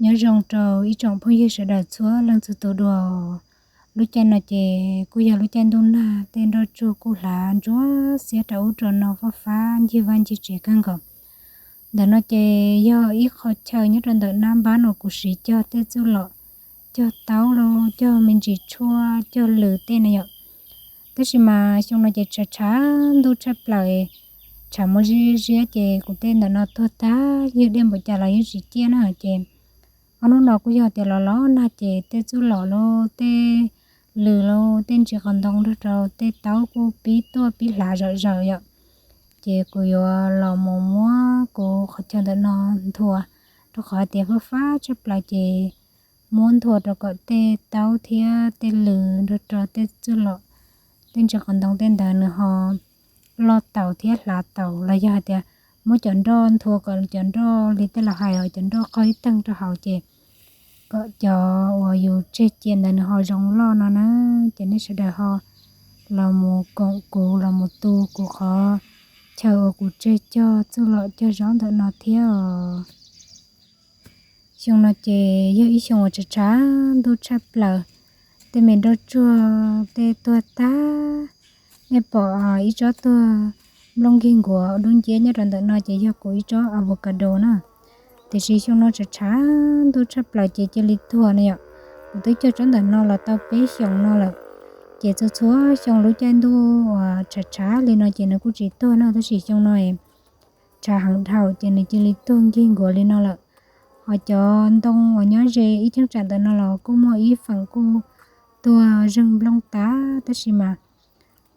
Nyob zoo rau ib tsoom phooj ywg sawv daws txhua leej txhua tus dua. Lub caij no ces kuj yog lub caij ntuj nag, tej nroj tsuag kuj hlav ntsuab xiab rau ub rau no fab fab ncig vaj ncig tsev kawg nkaus. Ntawm no ces yog ib qho chaw nyob rau ntawm nab npab uas kuv siv cog tej txuj lom, cog taub los cog me ntsis tshuaj, cog lws tej na yom. Tab sis mas xyoo no ces tshav tshav ntuj tshaj plaws, tshav muaj ziab ziab ces kuv tej ntawm no tuag tag, ywg dej npaum cas los yeej tsis ciaj na ces ob hnub no kuj yog tias los los nag ces tej txuj lom los tej lws los tej ntsis qos ntoo nrog rau tej taub kuj pib tuaj pib hlav zom zaws yom. Ces kuv yuav los mus muab kuv qhov chaw ntawm no nthua, rau qhov hais tias fab fab tshaj plaws ces muab nthua rau kom tej taub thiab tej lws nrog rau tej txuj lom, tej ntsis qos ntoo tej ntawd nws ho loj taus thiab hlav taus, los yog hais tias muab cov nroj nthua kom cov nroj li tej laus hais os, cov nroj qaug ib teeg rau hauv ces kom cov uas yus tseg cia ntawd nws ho zoo loj no na. Ces nej sawv daws ho los mus koom kuv los mus tu kuv qhov chaw uas kuv tseg cog txuj lom cog zaub ntawm no thiab os. Xyoo no ces yog ib xyoo uas tshav tshav ntuj tshaj plaws, tej me nroj tsuag tej tuag tag. Nej pom ib tsob tuag nplooj nkig nkuav dub nciab nyob rau ntawm no ces yog kuv ib tsob avocado na. Tiam sis xyoo no tshav tshav ntuj tshaj plaws ces cia li tuag na yom. Kuv twb cog tsob ntawm no los tau peb xyoos no lawm, ces txhua txhua xyoo lub caij ntuj uas tshav tshav li no ces nws kuj tsis tuag na, tab sis xyoo no tshav heev dhau ces nws cia li tuag nkig nkuav li no lawm. Ho cov ntoo uas nyob ze ib cheeb tsam ntawm no los kuj muaj ib feem kuj tuag zeeg nplooj tag, tab sis mas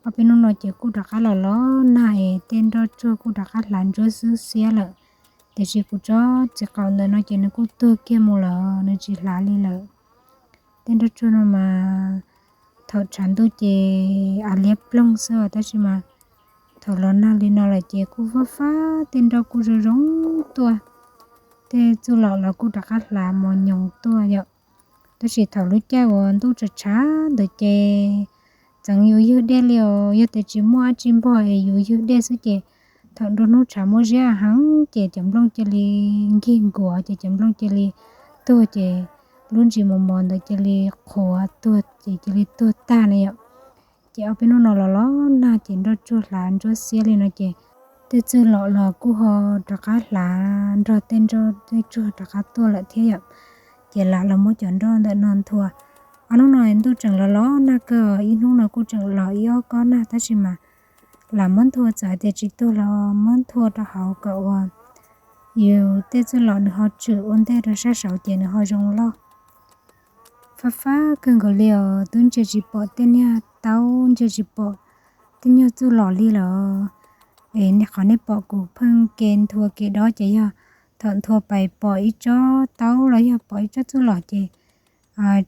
ob peb hnub no ces kuj rov qab los los nag es tej nroj tsuag kuj rov qab hlav ntsuab xwb xiab lawm. Tiam sis kuv tsob txiv qaum ntawm no ces nws kuj tuag kiag mus lawm, nws tsis hlav li lawm. Tej nroj tsuag no mas thaum tshav ntuj ces av liab ploog xwb, tab sis mas thaum los nag li no lawm ces kuj fab fab, tej nroj kuj zoo zoo tuaj, tej txuj lom los kuj rov qab hlav mos nyoos tuaj yom. Tab sis thaum lub caij uas ntuj tshav tshav ntawd ces txeev yuav ywg dej li os, yog tias tsis muaj dab tsi npog es yuav ywg dej xwb ces thaum nruab hnub tshav muaj ziab heev ces cov nplooj cia li nkig nkuav, ces cov nplooj cia li tuag, ces lub ntsis mos mos ntawd cia li qhuav tuag ces cia li tuag tag na yom. Ces ob peb hnub no los los nag ces nroj tsuag hlav ntsuab xiab li no ces tej txuj lom los kuj ho rov qab hlav nrog tej nroj tej tsuag rov qab tuaj lawm thiab yom. Ces lam los muab cov nroj ntawm no nthua. Ob hnub no ntuj tseem los los nag kawg, ib hnub no kuj tseem los ib ob kob nag, tab sis mas lam muab nthua, txawm hais tias tsis tuag los muab nthua rau hauv kom uas yus tej txuj lom nws ho tswm ua ntej rau sab saud ces nws ho zoo loj. Fab fab kawg nkaus li os, twb ntsia tsis pom tej niag taub, ntsia tsis pom tej nyuag txuj lom li lawm. Es qhov nej pom kuv pheej ke nthua ke dob ces yog thaum nthua pais pom ib tsob taub los yog pom ib tsob txuj lom ces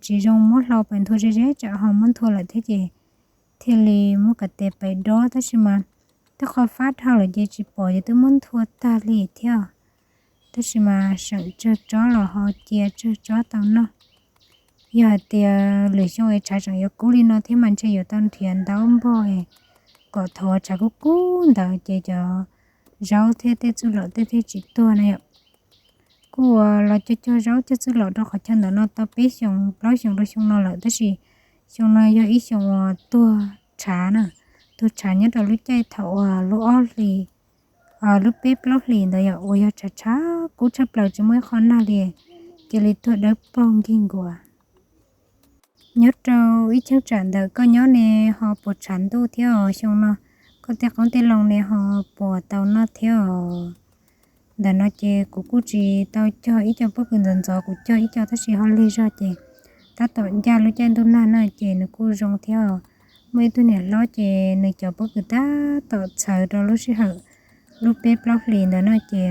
tsis zoo muab hlau pais nthua ze ze, tsam ho muab nthua lawm thiab ces thiaj li muab kav tes pais dob, tab sis mas tej qho fab dhau lawm ces tsis pom ces twb muab nthua tag li thiab. Tab sis mas seem tsawg tsob los ho cia tsawg tsob tau noj. Yog hais tias lwm xyoo es tshav tseem yuav kub li no thiab mas ntshe yuav tau nrhiav ntaub npog es kom thov tshav kub kub ntawd ces cov zaub thiab tej txuj lom tej thiaj tsis tuag na yom. Kuj ua los cog cog zaub cog txuj lom rau qhov chaw ntawm no tau peb xyoos plaub xyoos rau xyoo no lawm, tab sis xyoo no yog ib xyoo uas tuag tshav na, tuag tshav nyob rau lub caij thaum uas lub ob hlis, lub peb plaub hlis ntawd yom, uas yog tshav tshav kub tshaj plaws tsis muaj ib qho nag li, cia li tuag dawb paug nkig nkuav. Nyob rau ib cheeb tsam ntawm koj nyob ne ho puas tshav ntuj thiab os xyoo no? Koj tej qoob tej loo ne ho puas tau noj thiab os? Ntawm no ces kuv kuj tsis tau cog ib co pob kws ntxov ntxov, kuv cog ib co tab sis ho lig zog ces tab tom ncaj lub caij ntuj nag na ces nws kuj zoo thiab os. Muaj ib tug niam hlob ces nws cov pob kws tab tom txhawv rau lub sij hawm lub peb plaub hlis ntawd no ces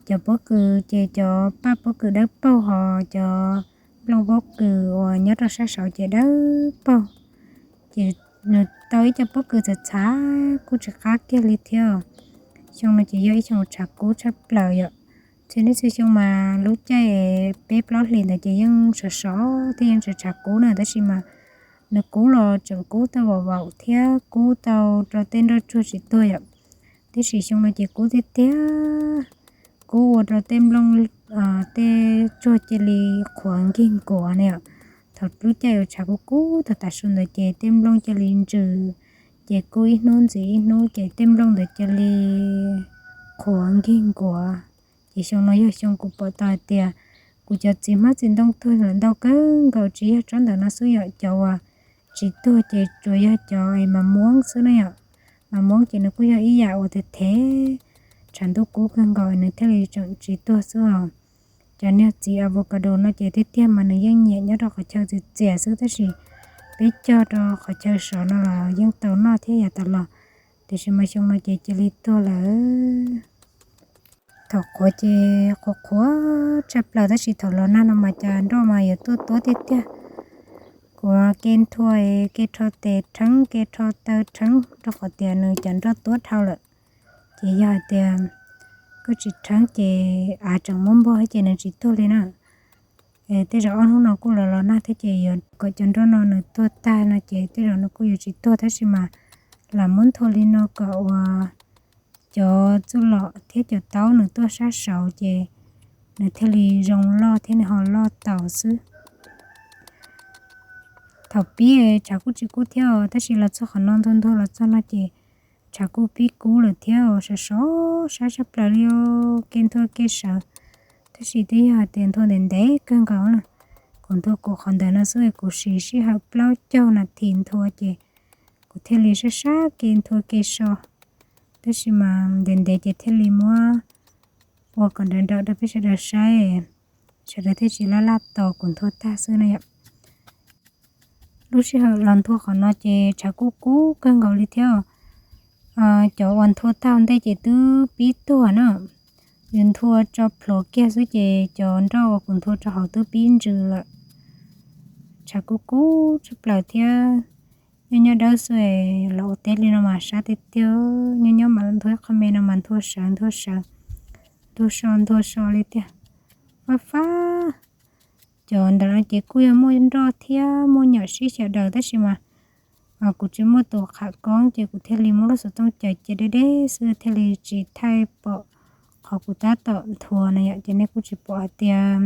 cov pob kws ces cov paj pob kws dawb paug, ho cov nplooj pob kws uas nyob rau sab saud ces dawb paug. Ces nws tau ib co pob kws txhav txhav kuj tsis qab kiag li thiab. Xyoo no ces yog ib xyoo tshav kub tshaj plaws yom. Txhua niaj txhua xyoo mas lub caij peb plaub hlis ntawd ces yeej sov sov thiab yeej tshav tshav kub na, tab sis mas nws kub los tseem kub tau vaum vaum thiab kub tau rau tej nroj tsuag tsis tuag yom. Tiam sis xyoo no ces kub tiag tiag, kub ua rau tej nplooj, tej tuag cia li qhuav nkig nkuav na yom. Thaum lub caij uas tshav kub kub tag tas su ntawd ces tej nplooj cia li ntsws, ces kub ib hnub ntxiv ib hnub ces tej nplooj ntawd cia li qhuav nkig nkuav. Ces xyoo no yog xyoo kuv pom tau hais tias kuv cov txiv hmab txiv ntoo tuag lawm ntau kawg nkaus, tsis yog tsob ntawm no xwb yom, cov uas tsis tuag ces tsuas yog cov mas muab xwb na yom. Mas muab ces nws kuj yog ib yam uas thev thev, tshav ntuj kub kawg nkaus nws thiaj li tseem tsis tuag xwb os. Cov niag txiv avocado no ces tiag tiag mas nws yeej nyiam nyob rau qhov chaw txias txias xwb, tab sis peb cog rau qhov chaw sov no los yeej tau noj thiab yav tas los, tiam sis mas xyoo no ces cia li tuag lawm. Thaum qhuav ces qhuav qhuav tshaj plaws, tab sis thaum los nag no mas cov nroj mas yuav tuaj tuab tiag tiag. Kuv ke nthua, ke rho tes rheeb, ke rho taw rheeb rau qhov tias nws cov nroj tuab dhau lawm. Ces yog hais tias koj tsis rheeb ces av tseem muab npog ces nws tsis tuag li na. Tej zaum ob hnub no kuj los los nag thiab ces yuav kom cov nroj no nws tuag tag no ces tej zaum nws kuj yuav tsis tuag, tab sis mas lam muab nthua li no kom uas cov txuj lom thiab cov taub nws tuaj sab saud ces nws thiaj li zoo loj thiab nws ho loj taus xwb. Thaum pib tshav kuj tsis kub thiab os, tab sis los txog qhov no nthua nthua los txog no ces tshav kuj pib kub lawm thiab, sov sov sab tshaj plaws li os, ke nthua ke sawv. Tab sis twb yog hais tias nthua ntev ntev kawg nkaus na, kuv nthua kuv qhov ntawd no xwb kuv siv sij hawm plaub caug nas this nthua ces kuv thiaj li sab sab ke nthua ke so. Tab sis mas ntev ntev ces thiaj li muab ua kom nrawm nrawm rau peb sawv daws saib, sawv daws thiaj tsis laj laj tos kuv nthua tag xwb na yom. Lub sij hawm los nthua qhov no ces tshav kuj kub kawg nkaus li thiab. Cov uas nthua tag ntej ces twb pib tuag na, yus nthua tso plhuav kiag xwb ces cov nroj uas kuv nthua rau hauv twb pib ntsws lawm. Tshav kuj kub tshaj plaws thiab. Nyob nyob dawb xwb los ua teb li no mas sab tiag tiag. Nyob nyob mas nthua ib qho me no mas nthua sawv nthua sawv, nthua so nthua so li tiag. Fab fab. Cov ntawm no ces kuj yog muaj nroj thiab muaj nyom sib xyaw daws, tab sis mas kuv tsis muaj tus qham koob ces kuv thiaj li muab lub xov tooj caws cia deb deb xwb thiaj li tsis thaij pom qhov kuv tab tom nthua na yom. Ces nej kuj tsis pom hais tias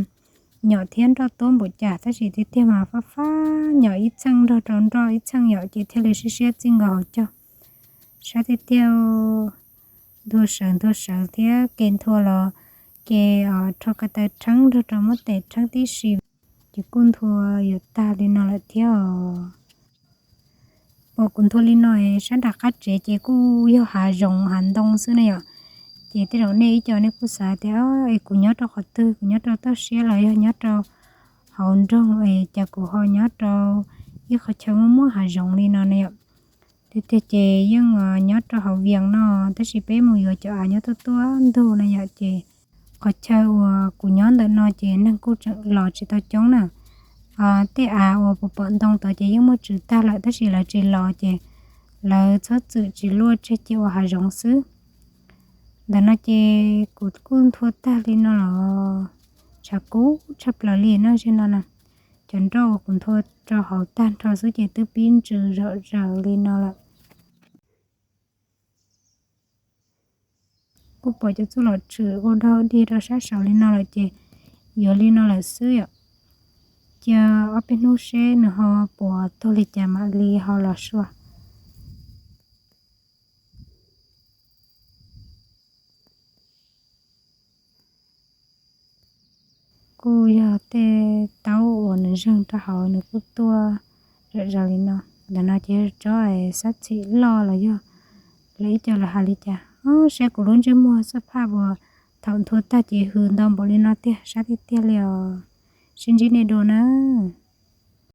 nyom thiab nroj tuab npaum cas, tab sis tiag tiag mas fab fab, nyom ib txheej nrog rau nroj ib txheej yom, ces thiaj li siab siab txij nkaus hauv caug. Sab tiag tiag. Nthua sawv nthua sawv thiab ke nthua los ke rho ko taw rheeb nrog rau muab tes rheeb tib si, ces kuj nthua yuav tag li no lawm thiab os. Pom kuv nthua li no es sab nram qab tsev ces kuj yog hav zoov hav ntoo xwb na yom. Ces tej zaum nej ib co nej kuj xav tias es kuv nyob rau qhov twg, kuv nyob rau toj siab los yog nyob rau hauv nroog es cas kuv ho nyob rau ib qhov chaw muaj muaj hav zoov li no na yom. Tiag tiag ces yeej nyob rau hauv Vias no, tab sis peb mus yuav cov av nyob tuaj tuaj ntug na yom. Ces qhov chaw uas kuv nyob ntawm no ces neeg kuj tseem los tsis tau coob na. Tej av uas puas pom ntoo tod ces yeej muaj tswv tag lawm, tab sis lawv tsis los ces lawv txhob txwm tsis luaj tseg cia ua hav zoov xwb. Ntawm no ces kuv kuj nthua tag li no los, tshav kub tshaj plaws li no, ze no na. Cov nroj uas kuv nthua rau hauv tag nrho xwb ces twb pib ntsws zom zaws li no lawm. Kuj pom cov txuj lom tshwm ua dog dig rau sab saud li no lawm ces yuav li no lawm xwb yom. Cia ob peb hnub seb nws ho puas tuag li cas mam li ho los sua. Kuj yog tej taub uas nws zeeg rau hauv nws kuj tuaj zom zaws li no. Ntawm no ces yog tsob xab txhim loj los yog lawv ib co lawv hais li cas. Saib kuv lub ntsej muag xab phaj uas thaum nthua tag ces hws ntau npaum li no tiag, sab tiag tiag li os. Sib ntsib nej dua na.